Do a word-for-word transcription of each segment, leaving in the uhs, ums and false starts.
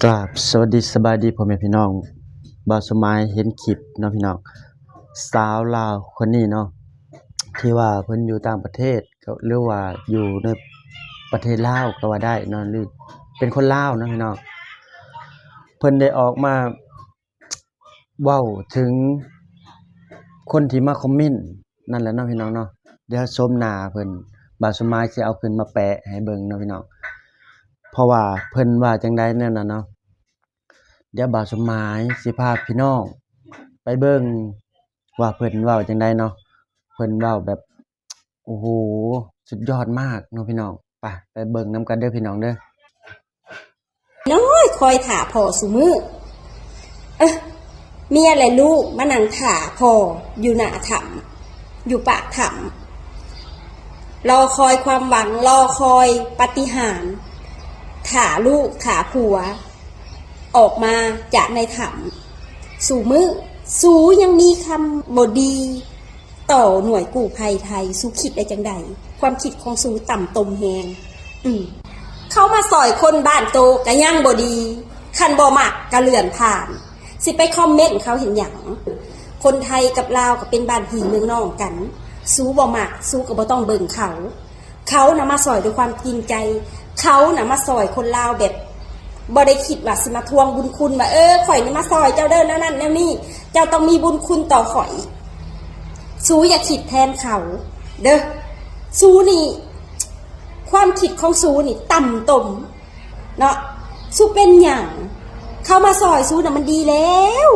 กราบสวัสดีสบายดีพ่อแม่พี่น้อง บ่าวสมหมายเห็นคลิปเนาะพี่น้อง สาวลาวคนนี้เนาะ ที่ว่าเพิ่นอยู่ต่างประเทศก็หรือว่าอยู่ในประเทศลาวก็ว่าได้เนาะ หรือเป็นคนลาวเนาะพี่น้อง เพิ่นได้ออกมาเว้าถึงคนที่มาคอมเมนต์นั่นแหละเนาะพี่น้องเนาะ เดี๋ยวชมหน้าเพิ่น บ่าวสมหมายสิเอาขึ้นมาแปะให้เบิ่งเนาะพี่น้อง เพราะว่าเพิ่นว่าจั่งใดแนวนั้นเนาะ เดี๋ยวบ่าวสมหมายสิพาพี่น้องไปเบิ่งว่าเพิ่นเว้าจั่งใดเนาะ เพิ่นเว้าแบบ โอ้โห สุดยอดมากเนาะพี่น้อง ไป ไปเบิ่งนำกันเด้อพี่น้องเด้อ น้อยคอยถ่าพ่อซุมื้อ เอ้อ เมียและลูกมานั่งถ่าพ่ออยู่หน้าถ้ำ อยู่ปากถ้ำ รอคอยความหวัง รอคอยปาฏิหาริย์ ถ่าลูกถ่าผัว ออกมาจากในถ้ำ ซุมื้อ สูยังมีคำบ่ดี ต่อหน่วยกู้ภัยไทย สูคิดได้จั่งใด ความคิดของสูต่ำตมแฮง อืม เขามาซอยคนบ้านโตก็ยังบ่ดี คันบ่มักก็เลื่อนผ่าน สิไปคอมเมนต์เขาเห็นหยัง คนไทยกับลาวก็เป็นบ้านพี่เมืองน้องกัน สูบ่มัก สูก็บ่ต้องเบิ่งเขา เขานะมาซอยด้วยความจริงใจ เขานะมาซอยคนลาวแบบ บ่ได้คิดว่าสิมาทวงบุญคุณว่า เออ ข่อยนี่มาซอยเจ้าเด้อแนวนั้นแนวนี้ เจ้าต้องมีบุญคุณต่อข่อย สูอย่าคิดแทนเขา เด้อ สูนี่ ความคิดของสูนี่ต่ำตม เนาะ สูเป็นหยัง เขามาซอยสูน่ะมันดีแล้ว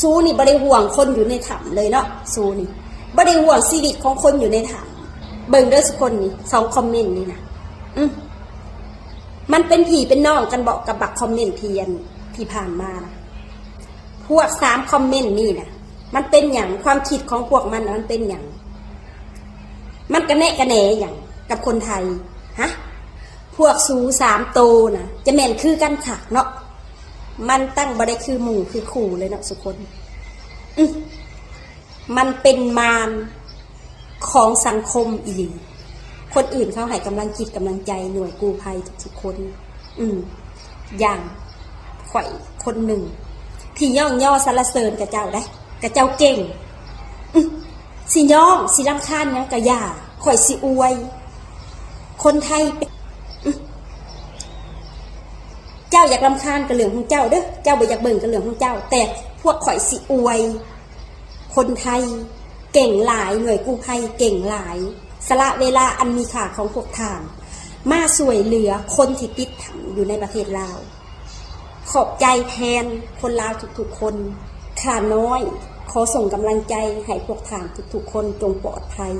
สูนี่บ่ได้ห่วงคนอยู่ในถ้ำเลยเนาะ สูนี่บ่ได้ห่วงชีวิตของคนอยู่ในถ้ำ เบิ่งเด้อสุคนนี่ สองคอมเมนต์นี่นะ อืม มันเป็นพี่เป็นน้องกันบ่กับบักคอมเมนต์ที่อัน ที่ผ่านมานะ พวกสามคอมเมนต์นี่นะ มันเป็นหยัง ความคิดของพวกมันน่ะมันเป็นหยัง มันกระแนะกระแหนหยังกับคนไทย ฮะ พวกสูสามโตนะ จะแม่นคือกันคักเนาะ มันตั้งบ่ได้คือหมู่คือคู่เลยเนาะสุคน อืม มันเป็นมารของสังคมอีหลี คนอื่นเขาให้กำลังจิตกำลังใจหน่วยกู้ภัยทุกๆคน อืม อย่างข่อยคนหนึ่ง ที่ย่องย่อสรรเสริญกะเจ้าได้ กะเจ้าเก่ง อืม สิย่อง สิรำคาญหยังกะอย่า ข่อยสิอวย คนไทยเป็น อืม เจ้าอยากรำคาญกะเรื่องของเจ้าเด้อ เจ้าบ่อยากเบิ่งกะเรื่องของเจ้า แต่พวกข่อยสิอวย คนไทยเก่งหลาย หน่วยกู้ภัยเก่งหลาย สละเวลาอันมีค่าของพวกท่าน มาช่วยเหลือคนที่ติดถ้ำอยู่ในประเทศลาว ขอบใจแทนคนลาวทุกๆคน ข้าน้อยขอส่งกำลังใจให้พวกท่านทุกๆคนจงปลอดภัย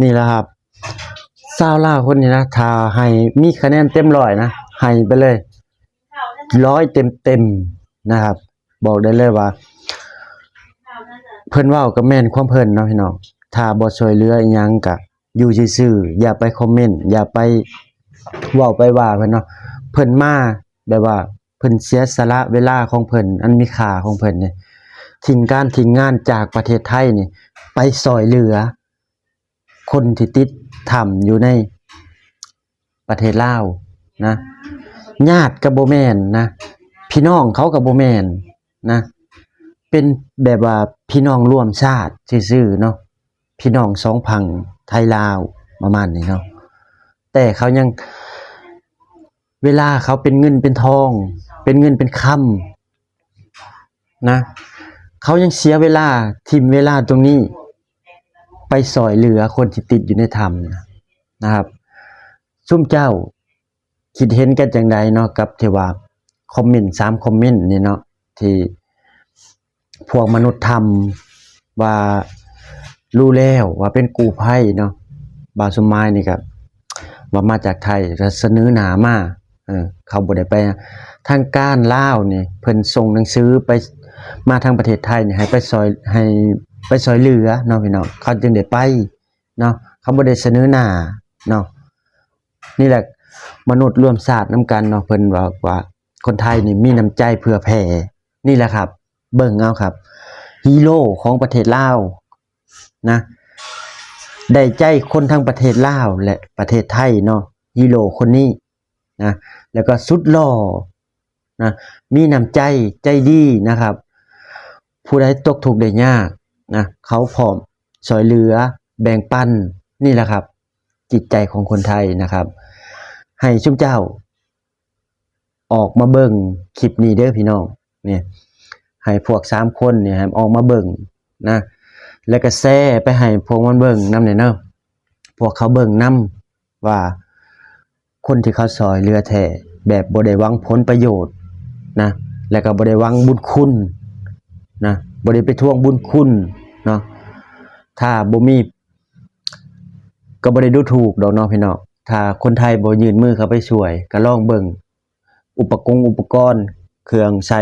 นี่แหละครับ สาวลาวคนนี้นะ ถ้าให้มีคะแนนเต็มร้อยนะ ให้ไปเลย ร้อยเต็มๆนะครับ บอกได้เลยว่า เพิ่นเว้าก็แม่นความเพิ่นเนาะพี่น้อง ถ้าบ่ช่วยเหลืออิหยังก็อยู่ซื่อๆ อย่าไปคอมเมนต์ อย่าไปเว้าไปว่าเพิ่นเนาะ เพิ่นมาแบบว่าเพิ่นเสียสละเวลาของเพิ่นอันมีค่าของเพิ่นนี่ ทิ้งการทิ้งงานจากประเทศไทยนี่ ไปช่วยเหลือ คนที่ติดถ้ำอยู่ในประเทศลาวนะ ญาติก็บ่แม่นนะ พี่น้องเขาก็บ่แม่นนะ เป็นแบบว่าพี่น้องร่วมชาติซื่อๆเนาะ พี่น้องสองฝั่งไทยลาวประมาณนี้เนาะ แต่เขายัง เวลาเขาเป็นเงินเป็นทอง เป็นเงินเป็นคำนะ เขายังเสียเวลา ถิ่มเวลาตรงนี้ ไปช่วยเหลือคนที่ติดอยู่ในถ้ำนะ นะครับ ซุมเจ้าคิดเห็นกันจั่งใดเนาะ กับที่ว่าคอมเมนต์สามคอมเมนต์นี่เนาะ ที่พวกมนุษย์ถ้ำว่ารู้แล้วว่าเป็นกู้ภัยเนาะ บ่าวสมหมายนี่ก็ว่ามาจากไทย แล้วเสนอหน้ามา เออ เขาบ่ได้ไป ทางการลาวนี่เพิ่นส่งหนังสือไป มาทางประเทศไทยนี่ให้ไปช่วย ให้ไปช่วยเหลือเนาะพี่น้อง เขาจึงได้ไปเนาะ เขาบ่ได้เสนอหน้าเนาะ นี่แหละมนุษย์ร่วมชาตินำกันเนาะ เพิ่นว่า ว่าคนไทยนี่มีน้ำใจเผื่อแผ่ นี่แหละครับ เบิ่งเอาครับ ฮีโร่ของประเทศลาวนะ ได้ใจคนทั้งประเทศลาวและประเทศไทยเนาะ ฮีโร่คนนี้ นะ แล้วก็สุดหล่อนะ มีน้ำใจ ใจดีนะครับ ผู้ใดตกทุกข์ได้ยากนะ เขาพร้อมช่วยเหลือแบ่งปัน นี่แหละครับ จิตใจของคนไทยนะครับ ให้ซุมเจ้า ออกมาเบิ่งคลิปนี้เด้อพี่น้อง เนี่ย ให้พวกสามคนเนี่ยให้ออกมาเบิ่งนะ แล้วก็แชร์ไปให้พวกมันเบิ่งนำแหน่เนาะ พวกเขาเบิ่งนำว่า คนที่เขาช่วยเหลือแท้ แบบบ่ได้หวังผลประโยชน์นะ แล้วก็บ่ได้หวังบุญคุณนะ บ่ได้ไปทวงบุญคุณเนาะ ถ้าบ่มี ก็บ่ได้ดูถูกดอกเนาะพี่น้อง ถ้าคนไทยบ่ยื่นมือเข้าไปช่วย ก็ลองเบิ่ง อุปกรณ์ อุปกรณ์ เครื่องใช้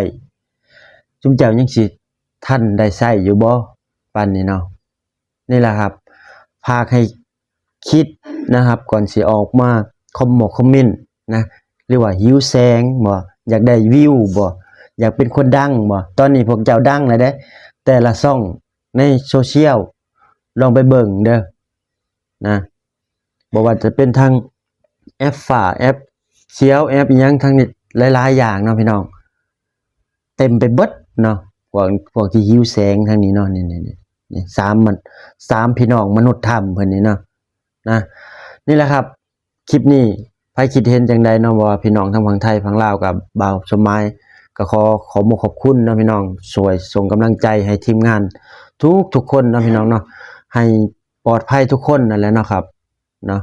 ซุมเจ้ายังสิทันได้ใช้อยู่บ่ ปานนี้เนาะ นี่แหละครับ ฝากให้คิดนะครับ ก่อนสิออกมาคอมมงคอมเมนต์นะ หรือว่าหิวแสงบ่ อยากได้วิวบ่ อยากเป็นคนดังบ่ ตอนนี้พวกเจ้าดังแล้วเด้ แต่ละช่องในโซเชียล ลองไปเบิ่งเด้อนะ บ่ว่าจะเป็นทางแอปฟ้า แอปเขียว แอปอิหยังทางนี้หลายๆอย่างเนาะพี่น้อง เต็มไปเบิดเนาะ พวก พวกที่หิวแสงทางนี้เนาะ นี่ นี่ นี่ นี่ สามมัน สามพี่น้องมนุษย์ถ้ำเพิ่นนี่เนาะ นะ นี่แหละครับ คลิปนี้ ไผคิดเห็นจังใดเนาะ ว่าพี่น้องทั้งฝั่งไทยฝั่งลาวกับบ่าวสมหมาย ก็ขอขอบมุกขอบคุณเนาะพี่น้อง ช่วยส่งกำลังใจให้ทีมงานทุกๆคนเนาะพี่น้องเนาะ ให้ปลอดภัยทุกคนนั่นแหละเนาะครับ เนาะ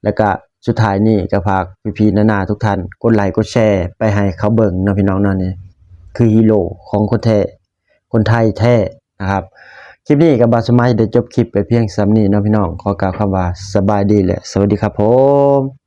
แล้วก็สุดท้ายนี้ก็ฝากพี่ๆนานาทุกท่าน กดไลค์กดแชร์ไปให้เขาเบิ่งเนาะพี่น้องเนาะ นี่คือฮีโร่ของคนแท้ คนไทยแท้นะครับ คลิปนี้ก็บ่าวสมหมายได้จบคลิปไปเพียงส่ำนี้เนาะพี่น้อง ขอกล่าวคำว่าสบายดีและสวัสดีครับผม